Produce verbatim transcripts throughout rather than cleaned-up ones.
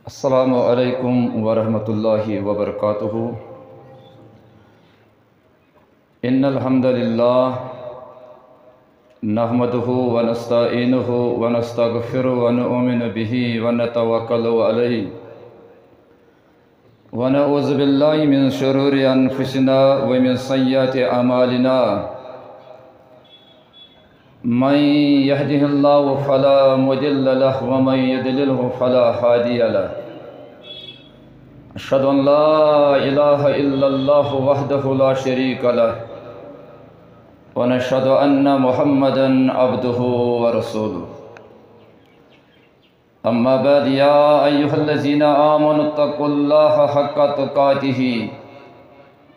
السلام عليكم ورحمة الله وبركاته. إن الحمد لله نحمده ونستعينه ونستغفره ونؤمن به ونتوكل عليه، ونعوذ بالله من شرور أنفسنا ومن سيئات أعمالنا. من يهده الله فلا مضل له ومن يضلله فلا هادي له. أشهد أن لا إله إلا الله وحده لا شريك له، ونشهد أن محمدا عبده ورسوله. أما بعد، يا أيها الذين آمنوا اتقوا الله حق تقاته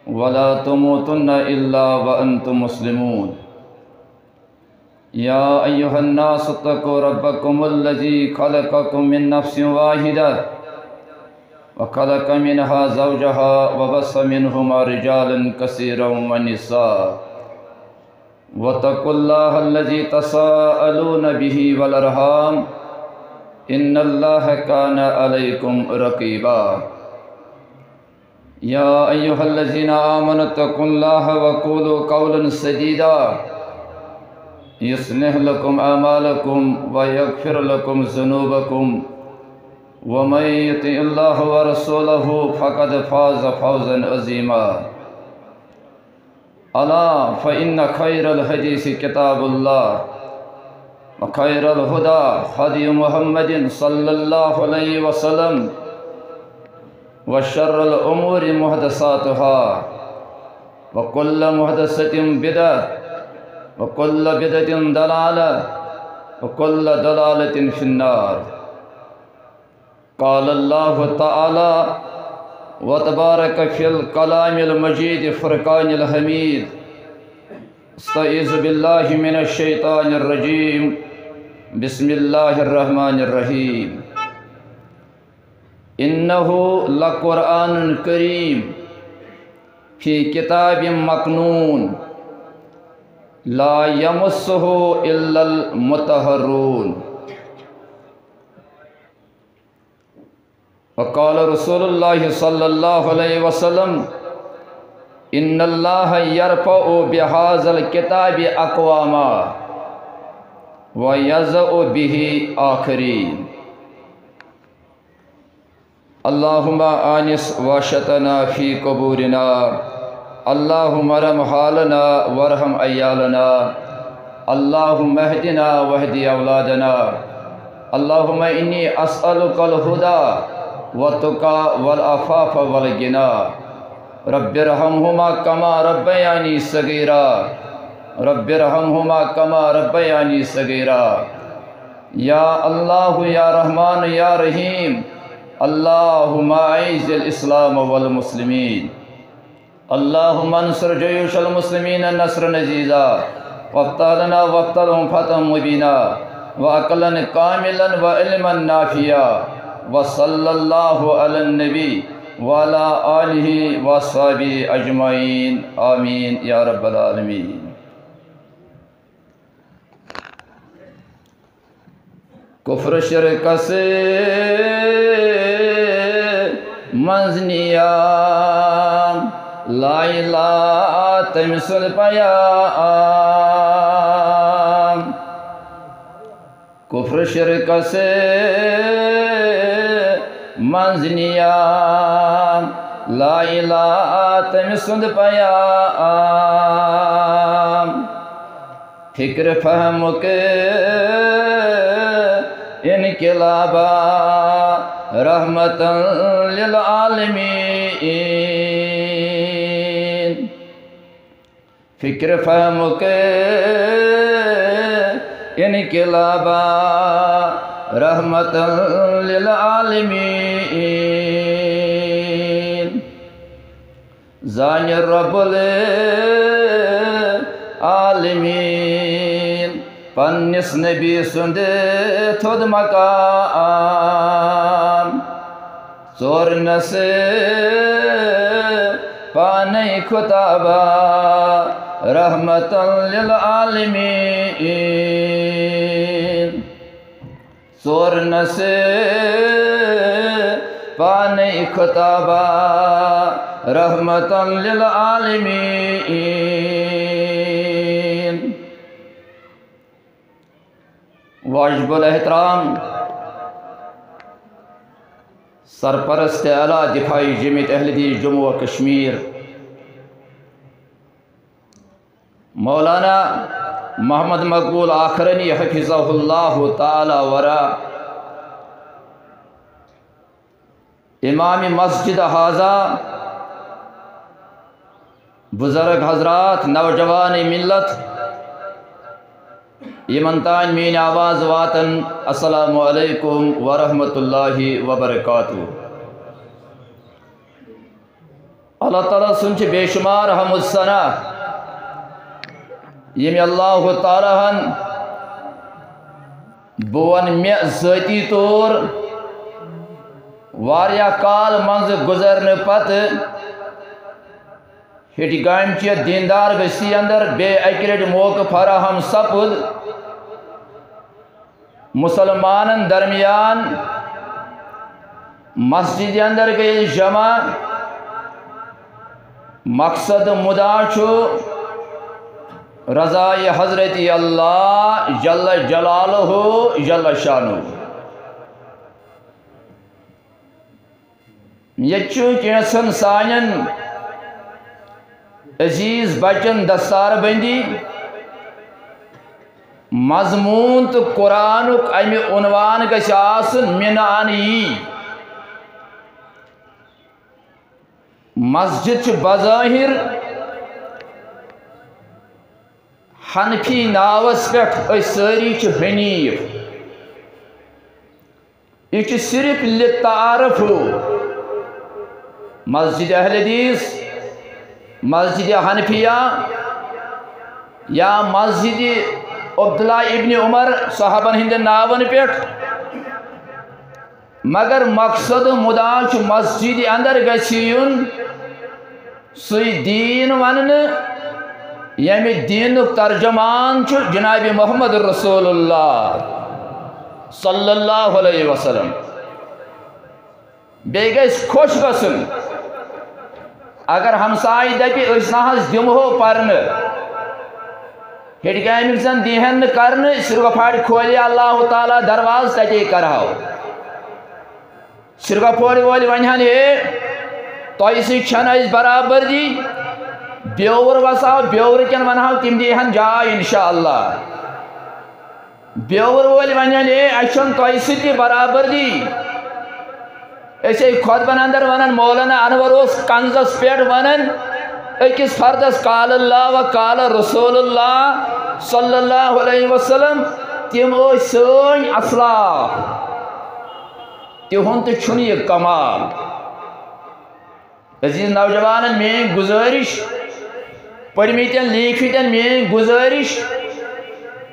ولا تموتن إلا وأنتم مسلمون. يا أيها الناس اتقوا ربكم الذي خلقكم من نفس واحدة وخلق منها زوجها وبث منهما رجالا كثيرا ونساء، واتقوا الله الذي تساءلون به والأرحام، إن الله كان عليكم رقيبا. يا أيها الذين آمنوا اتقوا الله وقولوا قولا سديدا، يصلح لكم أعمالكم ويغفر لكم ذنوبكم، ومن يطع الله ورسوله فقد فاز فوزا عظيما. ألا فإن خير الحديث كتاب الله، وخير الهدى هدي محمد صلى الله عليه وسلم، وشر الأمور محدثاتها، وكل محدثة بدعة، وكل بدعة ضلالة، وكل ضلالة في النار. قال الله تعالى وتبارك في الكلام المجيد فرقان الحميد. أستعيذ بالله من الشيطان الرجيم. بسم الله الرحمن الرحيم. إنه لقرآن كريم في كتاب مكنون لا يمسه إلا المطهرون. وقال رسول الله صلى الله عليه وسلم: إن الله يرفع بهذا الكتاب أقواما ويضع به آخرين. اللهم آنس وحشتنا في قبورنا. اللهم ارحم حالنا وارحم عيالنا. اللهم اهدنا واهد أولادنا. اللهم إني أسألك الهدى والتقى والعفاف والغنى. رب ارحمهما كما ربياني صغيرا. رب ارحمهما كما ربياني صغيرا. يا الله يا رحمن يا رحيم، اللهم أعز الإسلام والمسلمين. اللهم انصر جيوش المسلمين نصرا عزيزا، وافتح لنا وافتح لهم فتحا مبينا، وعقلا كاملا وعلما نافعا. وصلى الله على النبي وعلى آله وصحبه أجمعين. آمين يا رب العالمين. کفر شرکس منٛز نِیام، لا الہ تٔمۍ سُنٛد پیام۔ کفر شرکس منٛز نِیام، لا الہ تٔمۍ سُنٛد پیام۔ فکر فہمُک انقلابا، رحمتاً للعالمین۔ فکر فہمُک انقلابا، رحمتاً للعالمین۔ زانہِ رب العالمین پننِس نبی سُنٛد تھوٚد مقام۔ ژورنس پانے خطابا، رحمتاً للعالمین۔ ژورنس خطابا رحمتا للعالمین۔ واجب الاحترام سرپرست اعلیٰ دفاعی جمعیت اہل حدیث جموں و کشمیر مولانا محمد مقبول آخرنی حفظہ اللہ تعالی ورا، امام مسجد ہذا، بزرگ حضرات، نوجوان ملت، یمن تام میٲنۍ آواز واتن، السلام علیکم ورحمۃ اللہ وبرکاتہ۔ اللہ تعالیٰ سُنٛد چھِ بے شمار حمد ثنا، ییٚمہِ اللہ تعالیٰ ہن، بہٕ وَنہٕ مےٚ ذٲتی طور، واریاہ کال منٛزٕ گُزرنہٕ پتہٕ ہیٚٹہِ گامہِ چہِ دیٖندار بستی اندر بیٚیہِ اَکہِ لٹہِ موقعہٕ فراہم سپُد۔ مسلمانن درمیان مسجد اندر گٔے جمع۔ مقصد مدعا چھُ رضائے حضرت اللہ جل جلالہ جل شانہ۔ ییٚتہِ چھُ کینٛژن سانٮ۪ن عزیز بچن دستار بندی، مضمون تہٕ قرآنُک امہِ عنوان گژھِ آسُن من ان یی۔ مسجد چھِ بظاہر حنفی ناوس پٮ۪ٹھ، أسۍ سٲری چھِ حنیف۔ یہِ چھُ صرف للتعارف۔ مسجد اہل حدیث، مسجد حنفیہ یا مسجد عبداللہ ابن عمر، صحابن ہٕنٛدٮ۪ن ناون پٮ۪ٹھ۔ مگر مقصد مدعا چھُ مسجد اندر گژھِ یُن سُے دیٖن وننہٕ، ییٚمہِ دیٖنُک ترجمان چھُ جناب محمد رسول اللہ صلی اللہ علیہ وسلم۔ بیٚیہِ گژھِ خۄش گژھُن، اگر ہمسایہِ دپہِ، "أسۍ نہ حظ دِمہو پرنہٕ"، ہیٚٹہِ کامہِ زن دیٖہن نہٕ کرنہٕ، سِرگفاٹہِ کھولہِ اللہ تعالیٰ دروازٕ، تتے کرہو۔ سِرگفوڑ وٲلۍ ونہن، "ہے، تۄہہِ سۭتۍ چھنہٕ اسہِ برابردی"، بیور وساو، بیور کٮ۪ن ونہو، تِم دیہن جاے انشاءاللہ۔ بیور وٲلۍ ونہن، "ہے، اسہِ چھنہٕ تۄہہِ سۭتۍ تہِ برابردی"۔ أسۍ ہے خطبن اندر ونان، مولانا انور اوس کنزس پٮ۪ٹھ ونان أکِس فردس، "قال اللہ و قال رسول اللہ صلی اللہ علیہ وسلم"، تِم ٲسۍ سٲنۍ اسلاف۔ تِہُنٛد تہِ چھُنہٕ یہِ کمال۔ عزیز نوجوانن، میٲنۍ گزٲرش، پٔرمٕتٮ۪ن لیٖکھمٕتٮ۪ن میٲنۍ گزٲرش،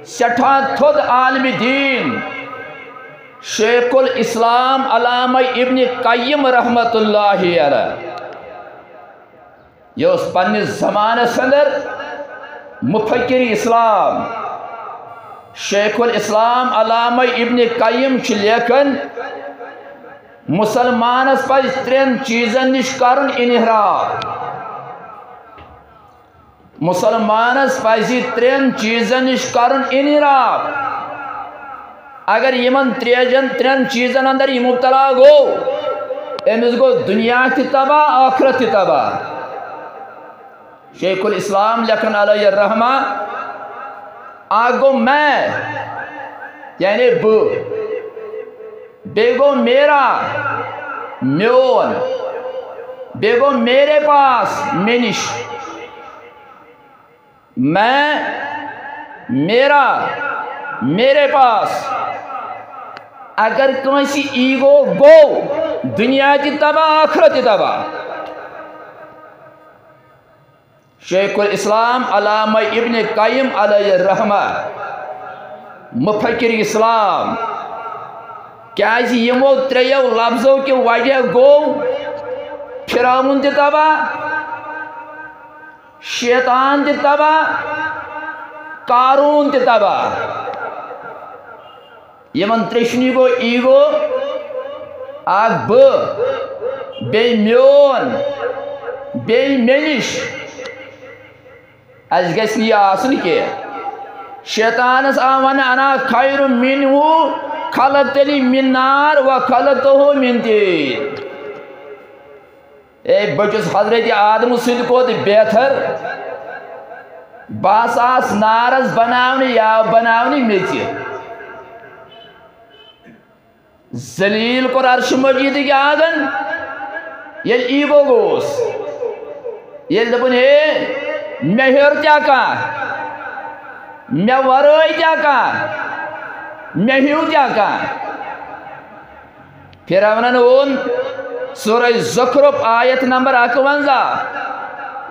سٮ۪ٹھاہ تھوٚد عالمِ دیٖن شیخ الاسلام علامہ ابن قیم رحمت اللہ علیہ، یہِ اوس پننِس زمانس اندر مفکر اسلام۔ شیخ الاسلام علامہ ابن قیم چھُ لیکھان، مسلمانس پزِ ترٛٮ۪ن چیٖزن نِش کرُن انحراف۔ مسلمانس پزِ ترٛٮ۪ن چیٖزن نِش کرُن انحراف۔ اگر یِمن ترٛیجن، ترٛٮ۪ن چیٖزن اندر یہِ مبتلا گوٚو، أمِس گوٚو دُنیا تہِ تباہ، ٲخرت تہِ تباہ۔ شیخ الاسلام لیکھن علیہ الرحمہ، اکھ گوٚو میں، یعنی بہٕ، بیٚیہِ گوٚو میرا، میون، بیٚیہِ گوٚو میرے پاس، مےٚ نِش۔ میں، میرا، میرے پاس۔ اگر کٲنٛسہِ ایٖگو گوٚو، دُنیا تہِ تباہ، ٲخرت تہِ تباہ۔ شیخ الاسلام علامہ ابن قیم علیہ الرحمہ، مفکر اسلام، کیازِ یِمو ترٛیٚیو لفظو کہِ وجہ گوٚو فرعون تہِ تباہ، شیطان تہِ تباہ، قارون تہِ تباہ۔ یِمن ترٛیٚشنی گوٚو ایٖگو، اکھ بہٕ، بیٚیہِ میون، بیٚیہِ مےٚ نِش۔ اَسہِ گژھِ نہٕ یہِ آسُن کینٛہہ۔ شیطانَس آو وَنہٕ، "انا خیر منہ، خلقتنی من نار و خلقتہ من طین۔" اے، بہٕ چھُس حضرت آدم سٕنٛدِ کھۄتہٕ بہتر۔ بہٕ ہسا آس نارس بناونہٕ، یا بناونہٕ میٚژِ۔ ذلیل کوٚر عرش مجیدٕکۍ آنگن، ییٚلہِ ایٖگو گوٚوُس، ییٚلہِ دوٚپُن، "ہے، مےٚ ہیوٚر تہِ کانٛہہ، مےٚ ورٲے تہِ کانٛہہ، مےٚ ہیوٗ تہِ کانٛہہ۔" فرعونن ووٚن، سورہ زخرف، آیت نمبر اکوَنزاہ،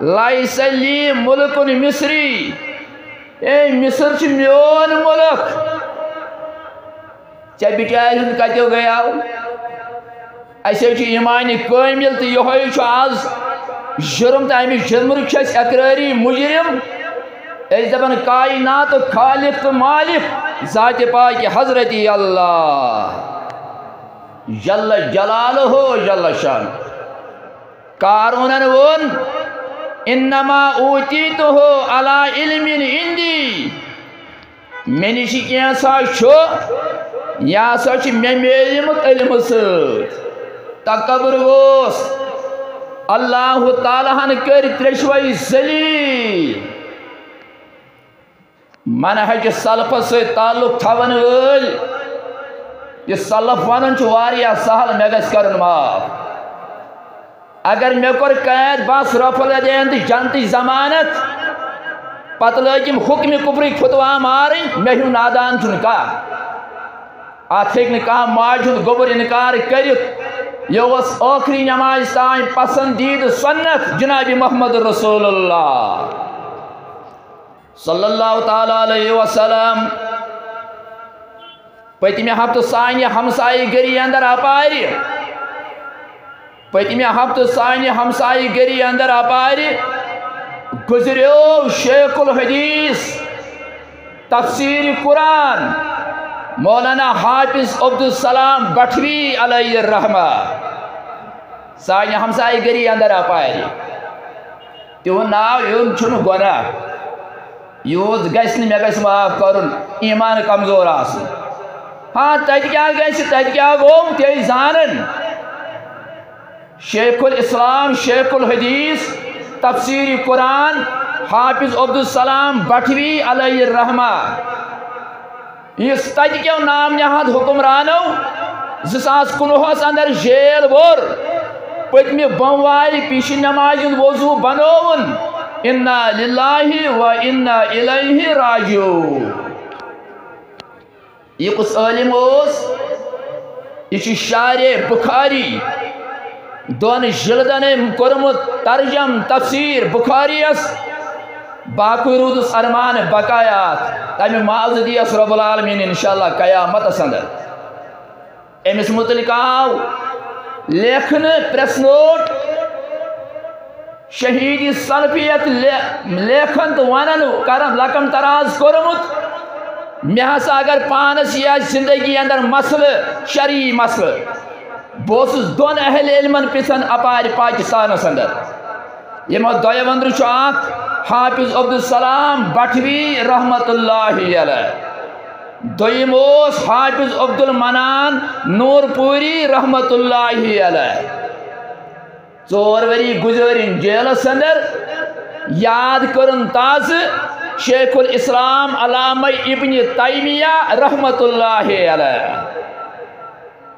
"لیس لی ملک مصری"، اے، مصر چھُ میون ملک۔ ژےٚ بِچارِ ہُنٛد کَتیو گٔیاو؟ اَسہِ حظ چھُ ایٖمانِ کٲمِل تہٕ یِہوٚے چھُ آز جُرم تہٕ اَمہِ جُرمُک چھُ اَسہِ اقرٲری مُجرم۔ أسۍ دَپان کائناتُک خالق تہٕ مالک ذاتِ پاکہِ حضرت اللہ جل جلالہ جل شان۔ قارونن ووٚن، "انما اوتیتہ علی علم عندی"، مےٚ نِش کینٛژھا چھُ، یہِ ہسا چھُ مےٚ میلیومُت علمہٕ سۭتۍ۔ تکبر گوٚوُس۔ اللہ تعالیٰ ہن کٔرۍ ترٛیشوَے ذلیل۔ منہج سلفس سۭتۍ تعلق تھاون وٲلۍ، یہِ سلف ونُن چھُ واریاہ سہل، مےٚ گژھِ کرُن معاف۔ اگر مےٚ کوٚر قید، بس رفع الیدین تہٕ جنتٕچ ضمانت، پتہٕ لٲگِم حکمِ کفرٕکۍ فتوا مارٕنۍ، مےٚ ہیوٗ نادان چھُنہٕ کانٛہہ۔ اتھ ہیٚکہِ نہٕ کانٛہہ ماجہِ ہُنٛد گوٚبُر انکار کٔرِتھ۔ یہِ اوس ٲخری نماز تام پسندیدٕ سنت جناب محمد رسول اللہ صلی اللہ تعالیٰ علیہ وسلم۔ پٔتمہِ ہفتہٕ سانہِ ہمسایہِ گٔری اندر اپارِ، پٔتمہِ ہفتہٕ سانہِ ہمسایہِ گٔری اندر اپارِ گُزریو شیخ الحدیث تفسیر قرآن مولانا حافظ عبدالسلام بٹھوی علیہ الرحمہ۔ سانہِ ہمسایہِ گٔری اندر اپارِ۔ تِہُنٛد ناو ہیوٚن چھُنہٕ گۄناہ۔ یوٗت گژھِ نہٕ مےٚ گژھِ معاف کرُن، ایمان کمزور آسُن۔ ہاں، تتہِ کیٛاہ گژھِ، تتہِ کیٛاہ گوٚو، تہِ زانن۔ شیخ الاسلام، شیخ الحدیث، تفسیر قرآن، حافظ عبدالسلام بٹھوی علیہ الرحمہ۔ یُس تتہِ کیو نام نہاد حکمرانو زٕ ساس کُنوُہس اندر جیل ووٚر، پٔتمہِ بۄموارِ پیشہِ نمازِ ہُنٛد وضو بنووُن، انا للہ و انا الیہ راجعون۔ یہِ کُس عٲلِم اوس؟ یہِ چھُ شارح بخاری، دۄن جلدن أمۍ کوٚرمُت ترجم تفسیر بخاریَس۔ باقٕے روٗدُس ارمان بقایات، تَمہِ معاوضہٕ دِیَس رب العالمین انشاءاللہ قیامتس اندر۔ أمِس متعلق آو لیکھنہٕ پریس نوٹ، شہیدِ سلفیت لے-، لیکھن تہٕ ونن کرن لقم تراز کوٚرمُت۔ مےٚ ہسا اگر پانس یہِ آسہِ زندگی اندر مسلہٕ، شرعی مسلہٕ، بہٕ اوسُس دۄن اہل علمن پرژھان اپارِ پاکستانس اندر۔ یِمو دۄیو اندرٕ چھُ اکھ حافظ عبدالسلام بٹھوی رحمت اللہ علیہ، دوٚیِم اوس حافظ عبدالمنان نور پوری رحمت اللہ علیہ۔ ژور ؤری گُزٲرِن جیلس اندر، یاد کٔرٕن تازٕ شیخ الاسلام علامہ ابن تیمیہ رحمت اللہ علیہ۔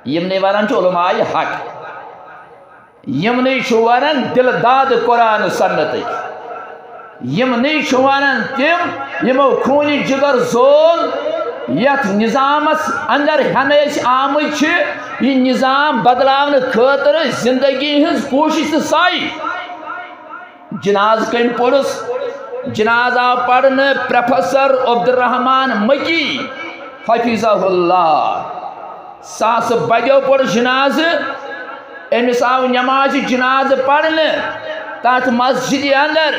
یِمنٕے ونان چھِ علماء حق، یِمنٕے چھِ ونان دل داد قرآن سنتٕکۍ۔ یِمنٕے چھِ ونان تِم، یِمو خوٗنہِ جگر زول، یتھ نظامس اندر ہٮ۪نہٕ أسۍ آمٕتۍ چھِ، یہِ نظام بدلاونہٕ خٲطرٕ زندگی ہٕنٛز کوٗشش تہٕ سعی۔ جنازٕ کٔمۍ پوٚرُس؟ جنازٕ آو پرنہٕ پروفیسر عبدالرحمان مکی حفظہ اللہ۔ ساسہٕ بدیو پوٚر جنازٕ، أمِس آو نمازِ جنازٕ پرنہٕ تتھ مسجدِ اندر،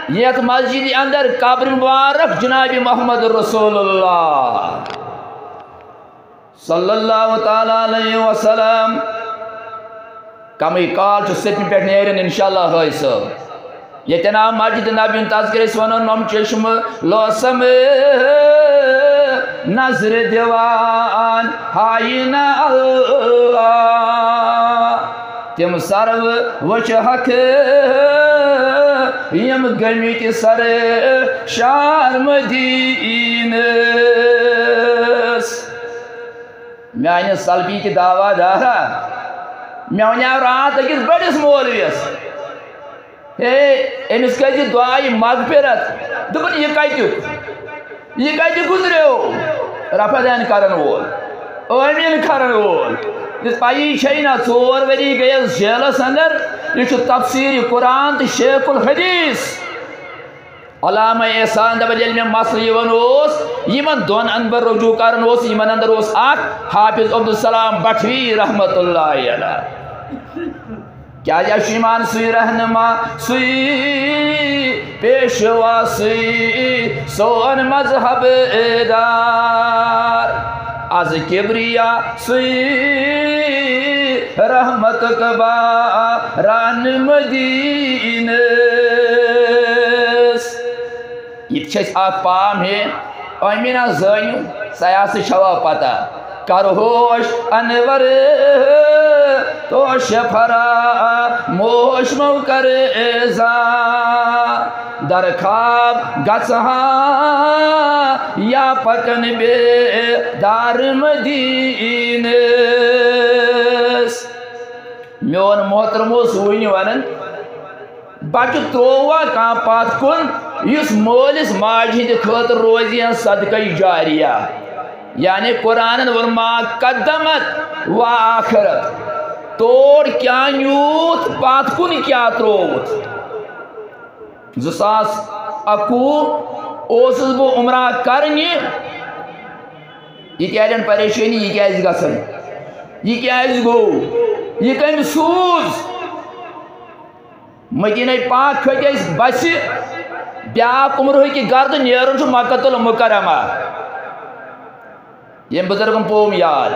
یتھ مسجدِ اندر قبر مبارک جناب محمد رسول اللہ صلی اللہ تعالیٰ علیہ وسلم۔ کمٕے کال چھُ سٔتمہِ پٮ۪ٹھ نیرن انشاءاللہ حٲج صٲب۔ ییٚتٮ۪ن آو مسجد نبی ہُنٛد تذکرٕ، أسۍ وَنو نۄم چشمہٕ لوسم نظرِ دِوان ہاینہ اللہ۔ تِم سرو وٕچھ حق یِم گٔمٕتۍ سر شار مدینس۔ میانہِ سلفی کہِ دعویٰ دارا، مےٚ وَنیٛاو راتھ أکِس بٔڑِس مولویَس، ہے، أمِس کٔرۍ زِ دعایہِ مغفرت۔ دوٚپُن، یہِ کَتیُک؟ یہِ کَتہِ گُزریو؟ رفع دین کرن وول، آمین کرن وول۔ یہِ پَیی چھے نہ، ژور ؤری گٔیَس جیلَس اندر۔ یہِ چھُ تفسیر قرآن تہٕ شیخ الحدیث۔ علامہ احسان دپان، ییٚلہِ مےٚ مسلہٕ یِوان اوس، یِمن دۄن اندر رجوع کران اوس، یِمن اندر اوس اکھ حافظ عبدالسلام بٹھوی رحمت اللہ علیہ۔ کیازِ اَسہِ چھُ یِوان سُے رہنما، سُے پیشوا، سُے سون مذہب دار۔ از کبریا سُے رحمتُک باران مدینس۔ یہِ تہِ چھِ اَسہِ اَکھ پام ہے، أمیٖنہ زٲنِو، سیاست چھوا پتہ۔ کر ہوش انور توش فراموش مو کر ازا۔ در خواب گژھہا یا پکن بیدار مدینس۔ میون محترم اوس وُنہِ ونان، بچہٕ ترووا کانٛہہ پتھ کُن، یُس مٲلِس ماجہِ ہٕنٛدِ خٲطرٕ روزِ ہن صدقہ جاریہ۔ یعنی قرآنن ووٚن، "ما قدمت و آخرت"۔ تور کیٛاہ نیوٗتھ، پتھ کُن کیٛاہ ترووُتھ۔ زٕ ساس اَکوُہ اوسُس بہٕ عمرہ کرنہِ۔ یہِ کیٛازِ اَنہِ پریشٲنی، یہِ کیٛازِ گژھن، یہِ کیٛازِ گوٚو، یہِ کٔمۍ سوٗز؟ مدینہ پاک کھٔتۍ أسۍ بسہِ، بیٛاکھ عمرہٕکۍ گردٕ نیرُن چھُ مکۃ المکرمہ۔ ییٚمۍ بزرگن پوٚو یاد،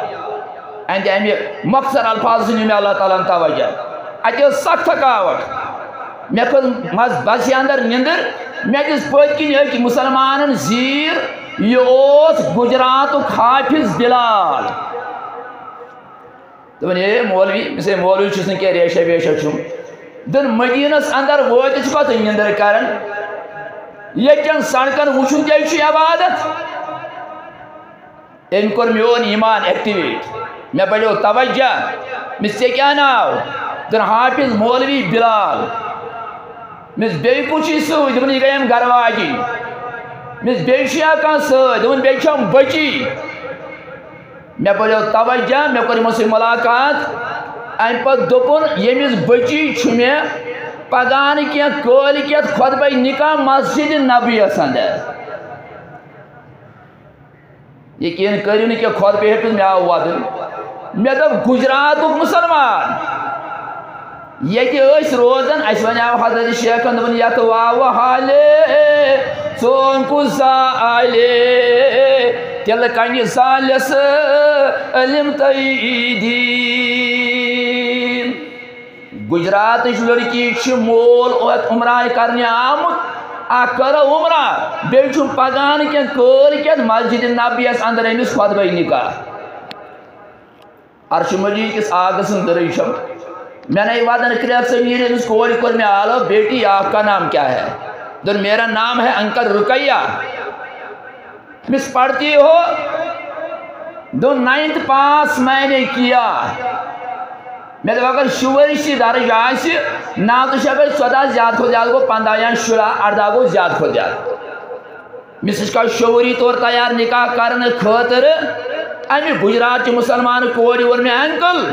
اَہنٛدِ اَمہِ مۄخصر الفاظ سۭتۍ نیوٗ مےٚ اللہ تعالیٰ ہن توجہ۔ اَتہِ ٲس سخ تھکاوٹ۔ مےٚ کھٔژ مس-، بسہِ اندر نِندٕر۔ مےٚ دِژ پٔتۍ کِنۍ أکۍ مُسلمانن زیٖر، یہِ اوس گجراتُک حافظ بلال۔ دوٚپُن، "ہے مولوی"، مےٚ دوٚپُس، "ہے مولوی چھُس نہٕ کینٛہہ، ریشہ ویشہ چھُم۔" دوٚپُن، "مدیٖنس اندر وٲتِتھ چھُکھا ژٕ نِندٕر کران؟ ییٚتٮ۪ن سڑکن وٕچھُن تہِ چھُ عبادت؟" أمۍ کوٚر میون ایمان activate۔ مےٚ بڑیو توجہ۔ مےٚ دوٚپُس، "ژےٚ کیٛاہ ناو؟" دوٚپُن، "حافظ مولوی بلال۔" مےٚ دوٚپُس، "بیٚیہِ کُس چھُے سۭتۍ؟" دوٚپُن، "یہِ گٔے أمۍ گرٕ واجِنۍ۔" مےٚ دوٚپُس، "بیٚیہِ چھُیا کانٛہہ سۭتۍ؟" دوٚپُن، "بیٚیہِ چھَم بٔچی۔" مےٚ بڑیو توجہ، مےٚ کوٚر یِمن سۭتۍ ملاقات۔ اَمہِ پتہٕ دوٚپُن، "ییٚمِس بٔچی چھِ مےٚ پگاہ نہٕ کینٛہہ، کٲلۍ کٮ۪تھ خطبے نکاح مسجد نبویَس اندر۔" یقین کٔرِو نہٕ کینٛہہ، خطبہٕ ہیوٚتُس مےٚ آو وَدُن۔ مےٚ دوٚپ، "گُجراتُک مُسلمان، ییٚتہِ ٲسۍ روزان، اَسہِ وَنیٛاو حضرت شیخن، دوٚپُن، 'یَتھ واوٕ حالے ژون کُس زالے، تِلہٕ کَنہِ زالٮ۪س علم تٔیی دیٖن۔'" گجراتٕچ لڑکی چھِ مول اوت عمرہ کرنہِ آمُت، اکھ کرو عمرہ، بیٚیہِ چھُم پگاہ نہٕ کینٛہہ، کٲلۍ کٮ۪تھ مسجد نبویَس اندر أمِس خطبہ نکاح۔ عرش مجید کِس آگہٕ سٕنٛز دٔرٕے چھم۔ مےٚ نے وعدن کرٛٮ۪تھ سمیر، أمِس کورِ کوٚر مےٚ آلو، "بیٹی، آپ کا نام کیا ہے؟" دوٚپُن، "میرا نام ہے انکل رقیہ۔" مس پڑھتی ہو؟ دو نائنتھ پاس میں نے کیا۔ مےٚ دوٚپ، اگر شُوٲرِشی درج آسہِ، نو تہٕ شےٚ گٔے ژۄداہ، زیادٕ کھۄتہٕ زیادٕ گوٚو پنٛداہ یا شُراہ، اَرداہ گوٚو زیادٕ کھۄتہٕ زیادٕ۔ مِسٕز کا شعوٗری طور تیار نکاح کرنہٕ خٲطرٕ اَمہِ گُجرات چہِ مُسلمان کورِ ووٚن مےٚ، "انکل،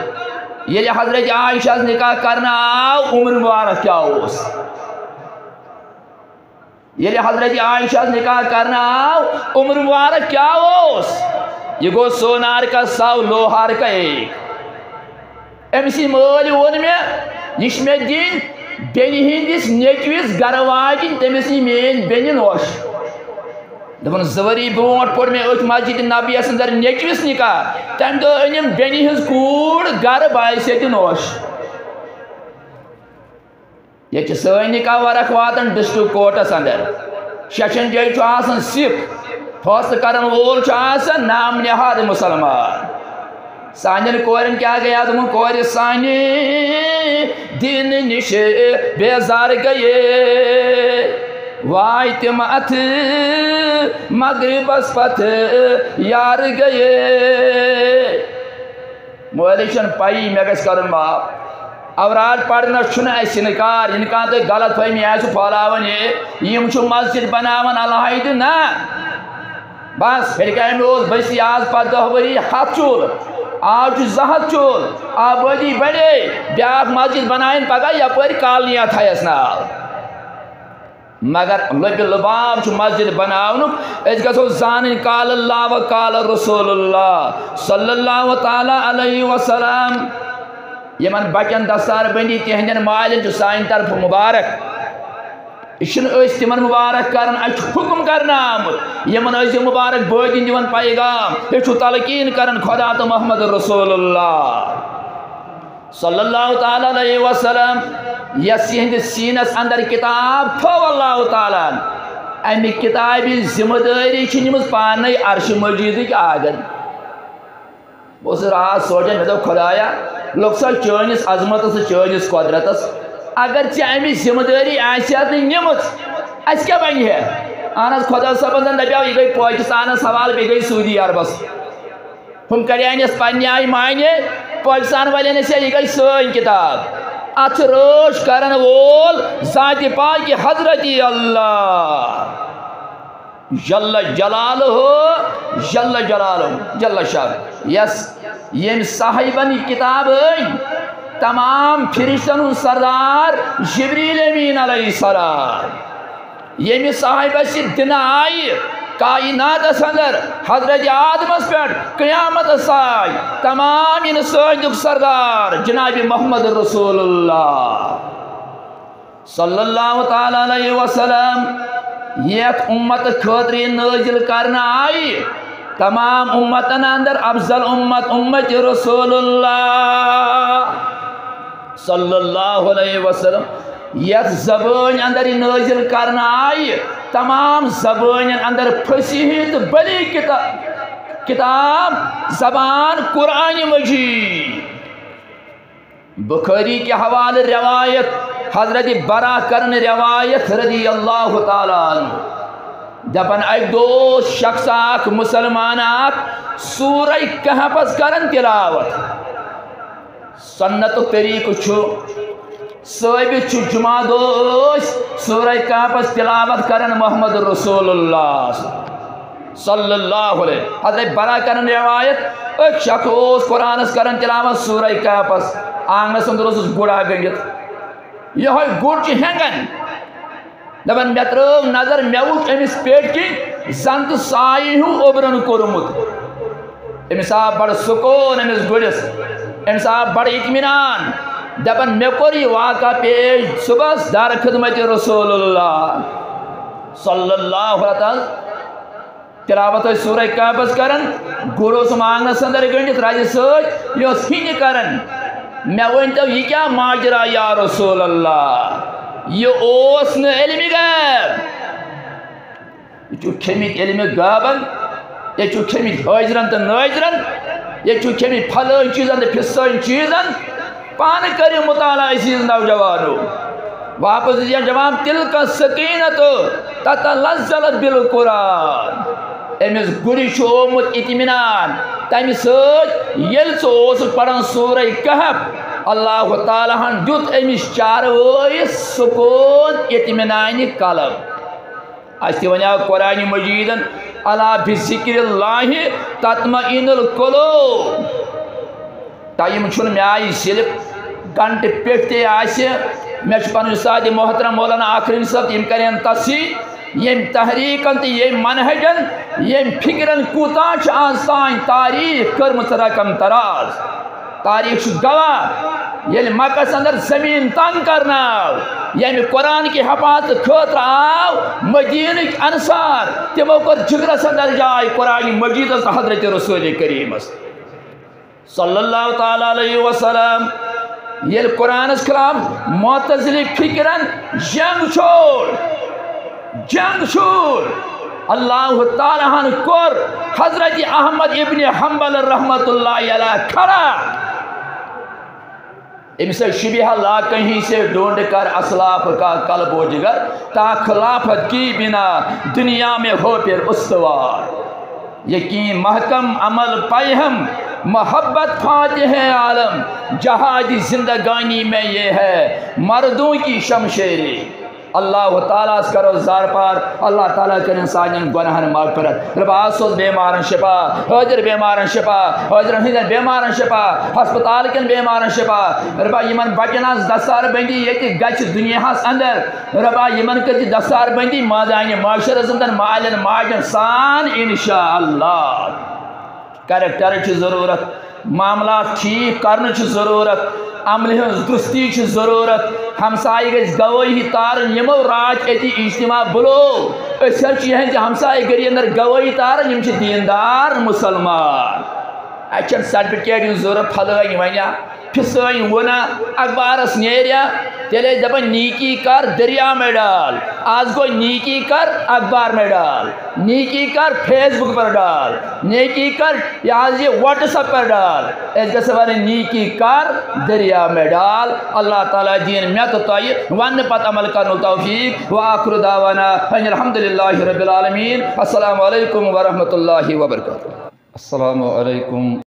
ییٚلہِ حضرت عائشہ ہس نکاح کرنہٕ آو، عمر مبارک کیٛاہ اوس؟" ییٚلہِ حضرت عائشہ ہس نکاح کرنہٕ آو، عمر مبارک کیٛاہ اوس؟ یہِ گوٚو سونار کا سو، لوہار کا ایک۔ أمۍ سٕنٛدۍ مٲلۍ ووٚن مےٚ، "یہِ چھِ مےٚ دِنۍ بیٚنہِ ہٕنٛدِس نیٚچوِس گرٕ واجِنۍ، تٔمِس یی میٛٲنۍ بیٚنہِ نوش۔" دوٚپُن، "زٕ ؤری برونٛٹھ پوٚر مےٚ أتھۍ مسجد نبویَس اندر نیٚچوِس نکاح، تَمہِ دۄہ أنِم بیٚنہِ ہٕنٛز کوٗر گرٕ، بہٕ آیس ییٚتہِ نوش۔" ییٚتہِ چھِ سٲنۍ نکاح ورق واتان ڈسٹرکٹ کورٹس اندر۔ شیشن جایہِ چھُ آسان سِکھ، فٲصلہٕ کرن وول چھُ آسان نام نہاد مسلمان۔ سانٮ۪ن کورٮ۪ن کیٛاہ گٔیے؟ دوٚپُن، کورِ سانہِ دیٖنہٕ نِش بیزار گٔیے، واے تِم اتھٕ مغربس پتہٕ یار گٔیے۔ مٲلِس چھَنہٕ پَیی مےٚ گژھِ کَرُن معاف۔ اوراد پَرنَس چھُنہٕ اَسہِ اِنکار، یِنہٕ کانٛہہ تۄہہِ غلط فہمی آسہِ پھٲلاوان، ہے، یِم چھِ مسجد بناوان الحیدٕ، نہ۔ بس، ہیٚرِ کامہِ اوس بٔستی آز پَتہٕ دَہ ؤری ہَتھ چوٗلہٕ، آز چھُ زٕ ہَتھ چوٗلہٕ، آبٲدی بَڑے، بیٛاکھ مسجد بناوٕنۍ پَگاہ یَپٲرۍ کالنی اَتھ تھایَس ناو۔ مگر لبِ لباب چھُ مسجد بناونُک۔ أسۍ گژھو زانٕنۍ قال اللہ و قال رسول اللہ صلی اللہ تعالیٰ علیہ وسلم۔ یِمن بچن دستار بندی، تِہنٛدٮ۪ن مالٮ۪ن چھُ سانہِ طرفہٕ مبارک۔ یہِ چھِنہٕ أسۍ تِمن مبارک کران، اَسہِ چھُ حُکم کرنہٕ آمُت۔ یِمن ٲسۍ زِ مبارک بٲدِن دِوان پیغام، یہِ چھُ تلقین کران خدا تہٕ محمد رسول اللہ۔ صلی اللہ تعالیٰ علیہ وسلم، یس یہندس سینس اندر کتاب تھٲو اللہ تعالیٰ ہن، امہِ کتابہِ ذمہ دٲری چھِ نِمٕژ پانے عرش مجیدٕکۍ آگن۔ بہٕ اوسُس راتھ سونٛچان، مےٚ دوٚپ، خدایا، لوٚگ سا چٲنِس عظمتس تہٕ چٲنِس قۄدرتس، اگر ژےٚ امِچ ذمہ دٲری آسہِ ہا نہٕ نِمٕژ، اسہِ کیٛاہ بنہِ ہے؟ اہن حظ، خۄدا صٲبن زن دپیو، یہِ گٔے پٲکستانس حوالہٕ، بیٚیہِ گٔے سعودی عربس۔ ہُم کریانس پننہِ آیہِ معنی، پٲکستان والٮ۪ن ٲسۍ، یہِ گٔے سٲنۍ کتاب۔ اتھ رٲچھ کرن وول ذاتِ پاکہِ حضرت اللہ جل جلالہ، جل جلالہ، جل شان، یس، ییٚمۍ صاحبن یہِ کتاب أنۍ، تمام فرشتن ہُنٛد سردار جبریل امین علیہ السلام۔ ییٚمہِ صاحبس یہِ دِنہٕ آیہِ کائناتس اندر، حضرت آدمس پٮ۪ٹھ قیامتس آے، تمام انسٲنیتُک سردار جناب محمد رسول اللہ صلی اللہ تعالیٰ علیہ وسلم، یتھ امت خٲطرٕ یہِ نٲزِل کرنہٕ آیہِ، تمام امتن اندر افضل امت امت رسول اللہ صلی اللہ علیہ وسلم، یتھ زبٲنۍ اندر یہِ نٲزِل کرنہٕ آیہِ، تمام زبٲنٮ۪ن اندر فصیح تہٕ بلیغ کتا-، کتاب زبان قرآن مجید۔ بخاری کہِ حوالہٕ روایت، حضرت برا کرن روایت رضی اللہ تعالیٰ عنہ، دپان، اکہِ دۄہ اوس شخص اکھ، مسلمان اکھ، سورہ کہفس کران تلاوت۔ سنتُک طریقہٕ چھُ، ثٲبت چھُ، جمعہ دۄہ ٲسۍ سورہ کہفس تلاوت کران محمد رسول اللہ صلی اللہ علیہ۔ حضرت برا کرن روایت، أکۍ شخص اوس قرآنس کران تلاوت سورہ کہفس، آنگنس اندر اوسُس گُر اکھ گٔنڈِتھ۔ یِہوٚے گُر چھُ ہٮ۪نٛگان۔ دپان، مےٚ ترٲو نظر، مےٚ وُچھ أمِس پیٹہِ کِنۍ زن تہٕ سایہِ ہیوٗ اوٚبرن کوٚرمُت۔ أمِس آو بڑٕ سکوٗن أمِس گُرِس، أمِس آو بڑٕ اطمینان۔ دپان، مےٚ کوٚر یہِ واقعہ پیش صبحس در خدمت رسول اللہ صلی اللہ علیہ وسلم۔ تلاوت ٲسۍ سورہ کہفس کران، گُر اوسُم آنگنس اندر گٔنڈِتھ رزِ سۭتۍ، یہِ اوس ہیٚنہِ کران۔ مےٚ ؤنۍ تو، یہِ کیٛاہ ماجرا یا رسول اللہ؟ یہِ اوس نہٕ علمِ غیب۔ یہِ چھُ کھیٚمٕتۍ علمِ غیبن، یہِ چھُ کھیٚمٕتۍ حٲضرن تہٕ نٲظرن، یہِ چھُ کھیٚمٕتۍ پھلٲنۍ چیٖزن تہٕ پھِسٲنۍ چیٖزن۔ پانہٕ کٔرِو مطالعہ عزیز نوجوانو۔ واپس دِژ جواب، تلک سکینت تتلذذ بالقرآن۔ أمِس گُرِس چھُ آمُت اطمینان تمہِ سۭتۍ، ییٚلہِ سُہ اوسُکھ پران سورہ کہف، اللہ تعالیٰ ہن دیُت أمِس چاروٲیِس سکوٗن اطمینانِ قلب۔ اَسہِ تہِ وَنیٛاو قرآنِ مجیدن، الا بذکر اللہ تطمئن القلوب۔ ٹایم چھُنہٕ، مےٚ آیہِ سِلِپ، گھنٹہٕ پٮ۪ٹھ تہِ آسہِ۔ مےٚ چھُ پنُن استاد محترم مولانا آفرین صٲب، تِم کرن تصحیح، ییٚمۍ تحریکن تہٕ ییٚمۍ منہجن، ییٚمۍ فکرن کوٗتاہ چھِ آز تام تاریخ کٔرمٕژ رقم تراز۔ تاریخ چھُ گواہ، ییٚلہِ مکس اندر زمین تنگ کرنہٕ آو، ییٚمہِ قرآن کہِ حفاظت خٲطرٕ آو مدینٕکۍ انصار، تِمو کٔر جگرس اندر جاے قرآن مجیدس تہٕ حضرت رسول کریمس۔ صلی اللہ تعالیٰ علیہ وسلم۔ ییٚلہِ قرآنس خلاف معتزلی فکرن جنگ چھوڑ، جنگ چھوڑ، اللہ تعالیٰ ہن کوٚر حضرت احمد ابن حنبل رحمت اللہ علیہ کھڑا۔ امسے شبیہ لا کہیں سے ڈھونڈ کر اسلاف کا قلب و جگر، تا خلافت کی بنا دنیا میں ہو پھر استوار۔ یقین محکم، عمل پیہم، محبت فاتح عالم، جہادی زندگانی میں یہ ہے مردوں کی شمشیر۔ اللہ تعالیٰ ہس کرو زار پار، اللہ تعالیٰ کرن سانین گناہن مغفرت۔ ربا آز سوز بیمارن شفا، حٲضِر بیمارن شفا، حٲضِرن ہٕنٛدٮ۪ن بیمارن شفا، ہسپتال کٮ۪ن بیمارن شفا۔ ربا یمن بچن ہٕنٛز دستار بندی ییٚتہِ گژھِ دنیاہس اندر، ربا یمن کٔرۍ زِ دستار بندی مٲدانِ معاشرس اندر مالٮ۪ن ماجن سان انشاءاللہ۔ کریکٹر چھِ ضروٗرت، معاملات ٹھیٖک کرنہٕ چھِ ضروٗرت، عملہِ ہٕنٛز درستی چھِ ضروٗرت۔ ہمسایہِ گژھِ گوٲہی تارٕنۍ، یِمو راتھ أتی اجتماع بُلو، أسۍ حظ چھِ یِہنٛزِ ہمسایہِ گٔری اندر گوٲہی تارٕنۍ، یِم چھِ دیندار مسلمان۔ اَسہِ چھَنہٕ سرٹیفکیٹ ہٕنٛز ضروٗرت، پھلٲنۍ ونیا، پھسٲنۍ ووٚنا، اخبارس نیریا، تیٚلہِ ٲسۍ دپان نیکی کر دریا میں ڈال۔ آز گوٚو نیکی کر اخبار میں ڈال، نیکی کر فیس بک پر ڈال، نیکی کر یہِ حظ یہِ واٹس ایپ پر ڈال۔ أسۍ گژھو ونٕنۍ نیکی کر دریا میں ڈال۔ اللہ تعالیٰ دِیِن مےٚ تہٕ تۄہہِ وننہٕ پتہٕ عمل کرنُک توفیق۔ وآخر دعوانا ان الحمد للہ رب العالمین۔ السلام علیکم ورحمۃ اللہ وبرکاتہ۔ السلام علیکم۔